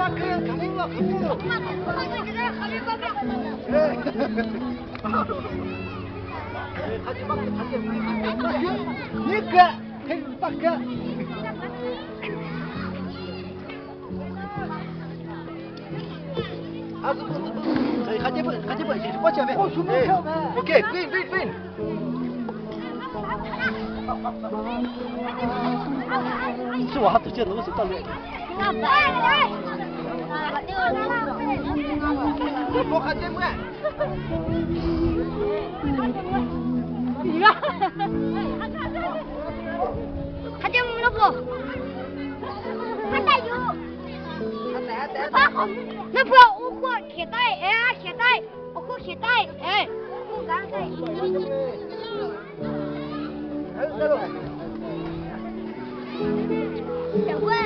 Okay, clean, clean, clean. Chi wa ha tuˬ ceh lo suhˍ taˇ le. Hk'a jawˇ mvuh naˇ pawˆ. Naˇ pawˆ awˬ hk'oˆ hk'e taˆ e, hk'e taˆ e, awˬ hk'oˆ hk'e taˆ e, awˬ hk'oˆ gaˬ taˆ e.